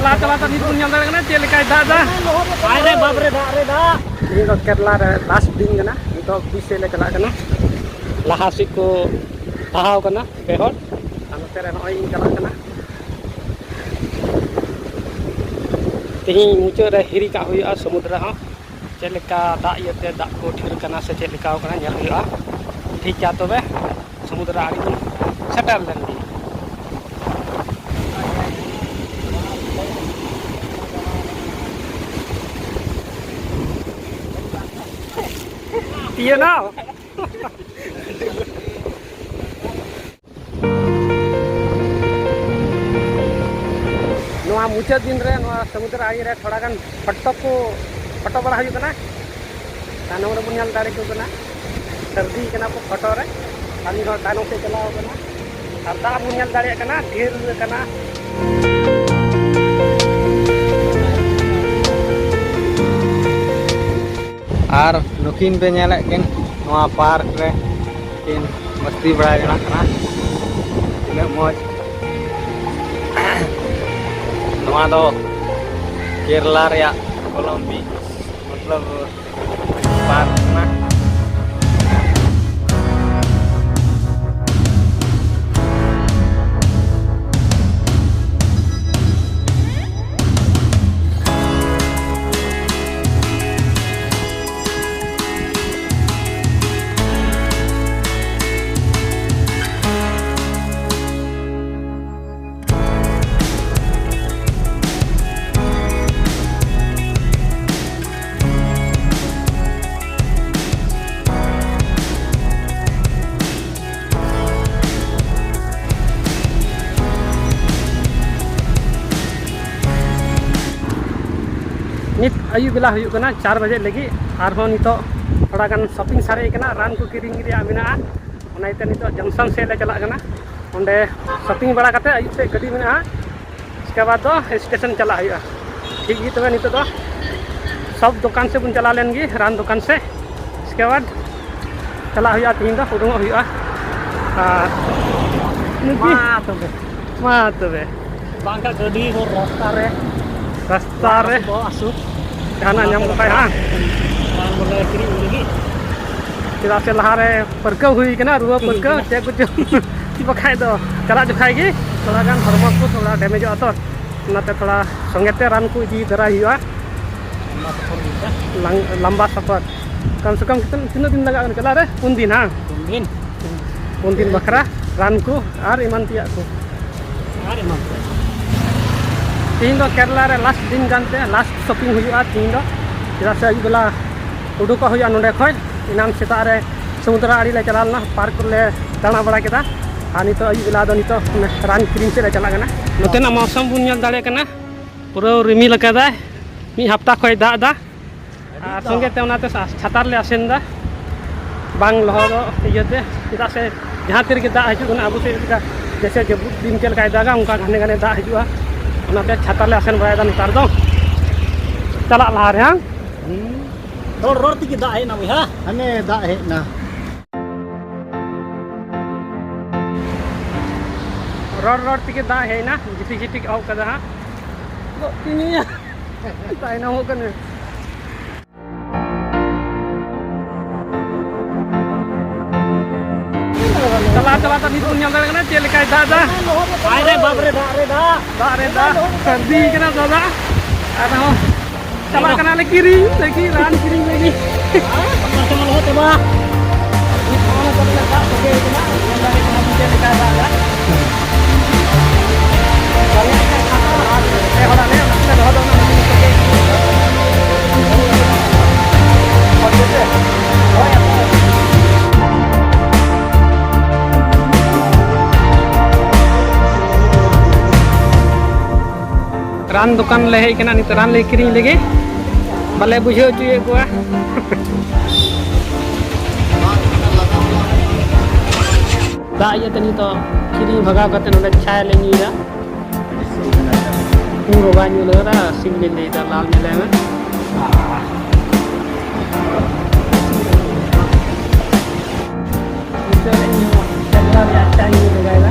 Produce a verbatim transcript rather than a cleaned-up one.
ᱪᱟᱞᱟᱣ ᱪᱟᱞᱟᱣ ᱛᱮ ᱱᱤᱛ ᱵᱚᱱ ᱧᱮᱞ ᱫᱟᱲᱮᱭᱟᱜ ᱠᱟᱱᱟ ᱪᱮᱫ ᱞᱮᱠᱟᱭ ᱫᱟᱜ ᱮᱫᱟ᱾ ᱟᱨᱮ ᱵᱟᱯ ᱨᱮ, ᱫᱟᱜ ᱨᱮ ᱫᱟᱜ᱾ ᱛᱮᱦᱮᱧ ᱫᱚ ᱠᱮᱨᱞᱟ ᱨᱮ ᱞᱟᱥᱴ ᱫᱤᱱ ᱠᱟᱱᱟ᱾ ᱱᱤᱛᱚᱜ ᱵᱤᱪ ᱥᱮᱫ ᱞᱮ ᱪᱟᱞᱟᱜ ᱠᱟᱱᱟ᱾ ᱞᱟᱦᱟ ᱥᱮᱫ ᱠᱚ ᱞᱟᱦᱟᱣ ᱠᱟᱱᱟ ᱯᱮ ᱦᱚᱲ, ᱟᱨ ᱱᱚᱛᱮ ᱨᱮ ᱱᱚᱜᱼᱚᱭ ᱤᱧ ᱪᱟᱞᱟᱜ ᱠᱟᱱᱟ᱾ ᱛᱮᱦᱮᱧ ᱢᱩᱪᱟᱹᱫ ᱨᱮ ᱦᱤᱨᱤ ᱠᱟᱜ ᱦᱩᱭᱩᱜᱼᱟ ᱥᱚᱢᱩᱫᱨᱚ ᱦᱚᱸ᱾ ᱪᱮᱫ ᱞᱮᱠᱟ ᱫᱟᱜ ᱤᱭᱟᱹᱛᱮ ᱫᱟᱜ ᱠᱚ ᱰᱷᱮᱨ ᱠᱟᱱᱟ ᱥᱮ ᱪᱮᱫ ᱞᱮᱠᱟᱣ ᱠᱟᱱᱟ, ᱧᱮᱞ ᱦᱩᱭᱩᱜᱼᱟ᱾ ᱴᱷᱤᱠ ᱜᱮᱭᱟ, ᱛᱚᱵᱮ ᱥᱚᱢᱩᱫᱨᱚ ᱟᱲᱮ ᱵᱚᱱ ᱥᱮᱴᱮᱨ ᱞᱮᱱ ᱜᱮ᱾ ᱛᱤᱭᱟᱹ ᱱᱟᱣ᱾ ᱱᱚᱣᱟ ᱢᱩᱪᱟᱹᱫ ᱫᱤᱱ ᱨᱮ ᱱᱚᱣᱟ ᱥᱚᱢᱩᱫᱨᱚ ᱟᱲᱮ ᱨᱮ ᱛᱷᱚᱲᱟ ᱜᱟᱱ ᱯᱷᱳᱴᱳ ᱠᱚ, ᱯᱷᱳᱴᱳ ᱵᱟᱲᱟ ᱦᱩᱭᱩᱜ ᱠᱟᱱᱟ᱾ ᱛᱟᱭᱱᱚᱢ ᱨᱮᱵᱚᱱ ᱧᱮᱞ ᱫᱟᱲᱮ ᱠᱚ ᱠᱟᱱᱟ, ᱥᱟᱹᱨᱫᱤ ᱠᱟᱱᱟ ᱠᱚ ᱯᱷᱳᱴᱳ ᱨᱮ᱾ ᱟᱨ ᱢᱤᱫ ᱦᱚᱲ ᱛᱟᱭᱱᱚᱢ ᱥᱮᱫ ᱪᱟᱞᱟᱣ ᱠᱟᱱᱟ᱾ ᱟᱨ ᱫᱟᱜ ᱵᱚᱱ ᱧᱮᱞ ᱫᱟᱲᱮᱭᱟᱜ ᱠᱟᱱᱟ, ᱰᱷᱮᱨ ᱠᱟᱱᱟ᱾ ᱟᱨ ᱱᱩᱠᱤᱱ ᱯᱮ ᱧᱮᱞᱮᱫ ᱠᱤᱱ ᱱᱚᱣᱟ ᱯᱟᱨᱠ ᱨᱮ ᱠᱤᱱ ᱢᱟᱹᱥᱛᱤ ᱵᱟᱲᱟ ᱡᱚᱱᱟᱜ ᱠᱟᱱᱟ᱾ ᱛᱤᱱᱟᱹᱜ ᱢᱚᱡᱽ᱾ ᱱᱚᱣᱟ ᱫᱚ ᱠᱮᱨᱞᱟ ᱨᱮᱭᱟᱜ ᱠᱚᱞᱚᱢ ᱵᱤᱪ, ᱢᱚᱛᱞᱚᱵ ᱯᱟᱨᱠ ᱠᱟᱱᱟ᱾ ᱱᱤᱛ ᱟᱹᱭᱩᱵ ᱵᱮᱞᱟ ᱦᱩᱭᱩᱜ ᱠᱟᱱᱟ, ᱪᱟᱨ ᱵᱟᱡᱮ ᱞᱟᱹᱜᱤᱫ᱾ ᱟᱨᱦᱚᱸ ᱱᱤᱛᱚᱜ ᱛᱷᱚᱲᱟ ᱜᱟᱱ ᱥᱚᱯᱤᱝ ᱥᱟᱨᱮᱡ ᱠᱟᱱᱟ, ᱨᱟᱱ ᱠᱚ ᱠᱤᱨᱤᱧ ᱨᱮᱭᱟᱜ ᱢᱮᱱᱟᱜᱼᱟ᱾ ᱚᱱᱟ ᱤᱭᱟᱹᱛᱮ ᱱᱤᱛᱚᱜ ᱡᱚᱝᱥᱚᱱ ᱥᱮᱫ ᱞᱮ ᱪᱟᱞᱟᱜ ᱠᱟᱱᱟ᱾ ᱚᱸᱰᱮ ᱥᱚᱯᱤᱝ ᱵᱟᱲᱟ ᱠᱟᱛᱮ ᱟᱹᱭᱩᱵ ᱥᱮᱫ ᱜᱟᱹᱰᱤ ᱢᱮᱱᱟᱜᱼᱟ, ᱤᱥᱠᱮ ᱵᱟᱫᱽ ᱫᱚ ᱥᱴᱮᱥᱚᱱ ᱪᱟᱞᱟᱜ ᱦᱩᱭᱩᱜᱼᱟ᱾ ᱴᱷᱤᱠ ᱜᱮ, ᱛᱚᱵᱮ ᱱᱤᱛᱚᱜ ᱫᱚ ᱥᱚᱵ ᱫᱚᱠᱟᱱ ᱥᱮᱫ ᱵᱚᱱ ᱪᱟᱞᱟᱣ ᱞᱮᱱ ᱜᱮ, ᱨᱟᱱ ᱫᱚᱠᱟᱱ ᱥᱮᱫ᱾ ᱤᱥᱠᱮ ᱵᱟᱫᱽ ᱪᱟᱞᱟᱜ ᱦᱩᱭᱩᱜᱼᱟ, ᱛᱤᱦᱤᱧ ᱫᱚ ᱩᱰᱩᱝᱚᱜ ᱦᱩᱭᱩᱜᱼᱟ᱾ ᱟᱨ ᱱᱩᱠᱤ ᱢᱟ ᱛᱚᱵᱮ᱾ ᱢᱟ ᱛᱚᱵᱮ᱾ ᱵᱟᱝᱠᱷᱟᱱ ᱜᱟᱹᱰᱤ ᱦᱚᱨ ᱨᱟᱥᱛᱟ ᱨᱮ ᱨᱟᱥᱛᱟ ᱨᱮ ᱵᱚᱦᱚᱜ ᱦᱟᱹᱥᱩ᱾ ᱡᱟᱦᱟᱱᱟᱜ ᱧᱟᱢ ᱠᱚ ᱠᱷᱟᱡ ᱦᱟᱸᱜ᱾ ᱵᱟᱝ ᱵᱚᱞᱮ ᱠᱤᱨᱤᱧ ᱞᱟᱹᱜᱤᱫ᱾ ᱪᱮᱫᱟᱜ ᱥᱮ ᱞᱟᱦᱟᱨᱮ ᱯᱟᱹᱨᱠᱟᱹᱣ ᱦᱩᱭ ᱠᱟᱱᱟ, ᱨᱩᱣᱟᱹ ᱯᱟᱹᱨᱠᱟᱹᱣ ᱪᱮᱫ ᱠᱚᱪᱚᱝ᱾ ᱵᱟᱠᱷᱟᱡ ᱫᱚ ᱪᱟᱞᱟᱜ ᱡᱚᱠᱷᱟᱡ ᱜᱮ ᱛᱷᱚᱲᱟ ᱜᱟᱱ ᱦᱚᱲᱢᱚ ᱠᱚ ᱛᱷᱚᱲᱟ ᱰᱮᱢᱮᱡᱚᱜᱼᱟ ᱛᱚ, ᱚᱱᱟᱛᱮ ᱛᱷᱚᱲᱟ ᱥᱚᱸᱜᱮ ᱛᱮ ᱨᱟᱱ ᱠᱚ ᱤᱫᱤ ᱫᱟᱨᱟᱭ ᱦᱩᱭᱩᱜᱼᱟ᱾ ᱞᱟᱝ-, ᱞᱟᱢᱵᱟ ᱥᱟᱯᱷᱟᱨ᱾ ᱠᱚᱢ ᱥᱮ ᱠᱚᱢ ᱛᱤᱱᱟᱹᱜ, ᱛᱤᱱᱟᱹᱜ ᱫᱤᱱ ᱞᱟᱜᱟᱜ ᱠᱟᱱᱟ ᱪᱟᱞᱟᱜ ᱨᱮ? ᱯᱩᱱ ᱫᱤᱱ, ᱦᱟᱸ? ᱯᱩᱱ ᱫᱤᱱ᱾ ᱯᱩᱱ ᱫᱤᱱ ᱵᱟᱠᱷᱨᱟ ᱨᱟᱱ ᱠᱚ ᱟᱨ ᱮᱢᱟᱱ ᱛᱮᱭᱟᱜ ᱠᱚ᱾ ᱟᱨ ᱮᱢᱟᱱ ᱛᱮᱭᱟᱜ᱾ ᱛᱮᱦᱮᱧ ᱫᱚ ᱠᱮᱨᱟᱞᱟ ᱨᱮ ᱞᱟᱥᱴ ᱫᱤᱱ ᱠᱟᱱᱛᱮ ᱞᱟᱥᱴ ᱥᱚᱯᱤᱝ ᱦᱩᱭᱩᱜᱼᱟ ᱛᱮᱦᱮᱧ ᱫᱚ, ᱪᱮᱫᱟᱜ ᱥᱮ ᱟᱹᱭᱩᱵ ᱵᱮᱞᱟ ᱩᱰᱩᱠᱚᱜ ᱦᱩᱭᱩᱜᱼᱟ ᱱᱚᱸᱰᱮ ᱠᱷᱚᱡ᱾ ᱮᱱᱟᱱ ᱥᱮᱛᱟᱜ ᱨᱮ ᱥᱚᱢᱩᱫᱨᱚ ᱟᱲᱮ ᱞᱮ ᱪᱟᱞᱟᱣ ᱞᱮᱱᱟ, ᱯᱟᱨᱠ ᱠᱚᱨᱮ ᱞᱮ ᱫᱟᱬᱟ ᱵᱟᱲᱟ ᱠᱮᱫᱟ᱾ ᱟᱨ ᱱᱤᱛᱚᱜ ᱟᱹᱭᱩᱵ ᱵᱮᱞᱟ ᱫᱚ ᱱᱤᱛᱚᱜ ᱨᱟᱱ ᱠᱤᱨᱤᱧ ᱥᱮᱫ ᱞᱮ ᱪᱟᱞᱟᱜ ᱠᱟᱱᱟ᱾ ᱱᱚᱛᱮᱱᱟᱜ ᱢᱳᱥᱚᱢ ᱵᱚᱱ ᱧᱮᱞ ᱫᱟᱲᱮᱭᱟᱜ ᱠᱟᱱᱟ, ᱯᱩᱨᱟᱹ ᱨᱤᱢᱤᱞ ᱟᱠᱟᱫᱟᱭ, ᱢᱤᱫ ᱦᱟᱯᱛᱟ ᱠᱷᱚᱡ ᱫᱟᱜ ᱮᱫᱟ᱾ ᱟᱨ ᱥᱚᱸᱜᱮ ᱛᱮ ᱚᱱᱟᱛᱮ ᱥᱟ-, ᱪᱷᱟᱛᱟ ᱨᱮᱞᱮ ᱟᱥᱮᱱ ᱮᱫᱟ, ᱵᱟᱝ ᱞᱚᱦᱚᱫᱚᱜ ᱤᱭᱟᱹᱛᱮ᱾ ᱪᱮᱫᱟᱜ ᱥᱮ ᱡᱟᱦᱟᱸ ᱛᱤ ᱨᱮᱜᱮ ᱫᱟᱜ ᱦᱤᱡᱩᱜ ᱠᱟᱱᱟ, ᱟᱵᱚ ᱥᱮᱫ ᱞᱮᱠᱟ ᱡᱮᱭᱥᱮ ᱡᱟᱹᱯᱩᱫ ᱫᱤᱱ ᱪᱮᱫ ᱞᱮᱠᱟᱭ ᱫᱟᱜᱟ, ᱚᱱᱠᱟ ᱜᱷᱟᱱᱮ ᱜᱷᱟᱱᱮ ᱫᱟᱜ ᱦᱤᱡᱩᱜᱼᱟ᱾ ᱚᱱᱟᱛᱮ ᱪᱷᱟᱛᱟ ᱞᱮ ᱟᱥᱮᱱ ᱵᱟᱲᱟᱭᱮᱫᱟ ᱱᱮᱛᱟᱨ ᱫᱚ᱾ ᱪᱟᱞᱟᱜ ᱞᱟᱦᱟ ᱨᱮ, ᱦᱟᱝ? ᱦᱩᱸ᱾ ᱨᱚᱲ ᱨᱚᱲ ᱛᱮᱜᱮ ᱫᱟᱜ ᱦᱮᱡ ᱮᱱᱟ ᱵᱚᱭᱦᱟ᱾ ᱦᱟᱱᱮ ᱫᱟᱜ ᱦᱮᱡ ᱮᱱᱟ᱾ ᱨᱚᱲ ᱨᱚᱲ ᱛᱮᱜᱮ ᱫᱟᱜ ᱦᱮᱡ ᱮᱱᱟ, ᱡᱷᱤᱴᱤᱠ ᱡᱷᱤᱴᱤᱠ ᱮᱦᱚᱵ ᱠᱟᱫᱟ ᱦᱟᱸᱜ᱾ ᱜᱚᱜ ᱛᱤᱧᱟ᱾ ᱛᱟᱭᱱᱚᱢᱚᱜ ᱠᱟᱱᱟ᱾ ᱪᱟᱞᱟᱣ ᱪᱟᱞᱟᱣ ᱛᱮ ᱱᱤᱛ ᱵᱚᱱ ᱧᱮᱞ ᱫᱟᱲᱮᱭᱟᱜ ᱠᱟᱱᱟ ᱪᱮᱫ ᱞᱮᱠᱟᱭ ᱫᱟᱜ ᱮᱫᱟ᱾ ᱟᱭ ᱨᱮ ᱵᱟᱯ ᱨᱮ, ᱫᱟᱜ ᱨᱮ ᱫᱟᱜ᱾ ᱫᱟᱜ ᱨᱮ ᱫᱟᱜ, ᱥᱟᱹᱨᱫᱤ ᱠᱟᱱᱟ ᱫᱟᱫᱟ᱾ ᱟᱨᱦᱚᱸ ᱪᱟᱞᱟᱜ ᱠᱟᱱᱟᱞᱮ ᱠᱤᱨᱤᱧ ᱞᱟᱹᱜᱤᱫ, ᱨᱟᱱ ᱠᱤᱨᱤᱧ ᱞᱟᱹᱜᱤᱫ᱾ ᱟᱯᱱᱟᱨ ᱛᱮᱢᱟ ᱞᱚᱦᱚᱫ ᱪᱟᱵᱟ᱾ ᱱᱤᱛ ᱦᱚᱸ ᱱᱤᱛᱚᱜ ᱫᱚᱞᱮ ᱫᱟᱜ ᱛᱮᱜᱮ ᱠᱟᱱᱟ, ᱧᱮᱞ ᱫᱟᱲᱮᱭᱟᱜ ᱠᱟᱱᱟ ᱵᱚᱱ ᱪᱮᱫ ᱞᱮᱠᱟ ᱫᱟᱜ ᱮᱫᱟ᱾ ᱵᱟᱨᱭᱟ ᱠᱷᱟᱱ ᱟᱨ ᱯᱮ ᱦᱚᱲ ᱟᱞᱮ ᱚᱱᱟ ᱛᱮᱞᱮ ᱞᱚᱦᱚᱫᱚᱜ ᱠᱟᱱᱟ᱾ ᱨᱟᱱ ᱫᱚᱠᱟᱱ ᱞᱮ ᱦᱮᱡ ᱠᱟᱱᱟ, ᱱᱤᱛᱚᱜ ᱨᱟᱱ ᱞᱮ ᱠᱤᱨᱤᱧ ᱞᱮᱜᱮ, ᱵᱟᱞᱮ ᱵᱩᱡᱷᱟᱹᱣ ᱦᱚᱪᱚᱭᱮᱫ ᱠᱚᱣᱟ᱾ ᱫᱟᱜ ᱤᱭᱟᱹᱛᱮ ᱱᱤᱛᱚᱜ ᱠᱤᱨᱤᱧ ᱵᱷᱟᱜᱟᱣ ᱠᱟᱛᱮ ᱱᱚᱰᱮ ᱪᱟ ᱞᱮ ᱧᱩᱭᱟ᱾ ᱯᱩᱨᱟᱹ ᱵᱟᱭ ᱧᱩ ᱞᱮᱫᱟ, ᱥᱤᱵᱤᱞᱤᱧ ᱞᱟᱹᱭᱫᱟ, ᱞᱟᱞ ᱧᱮᱞᱮ ᱢᱮ᱾ ᱱᱤᱛᱚᱜ ᱤᱧ ᱦᱚᱸ ᱠᱮᱨᱟᱞᱟ ᱨᱮᱭᱟᱜ ᱪᱟᱧ ᱧᱩ ᱞᱮᱜᱟᱭᱮᱫᱟ᱾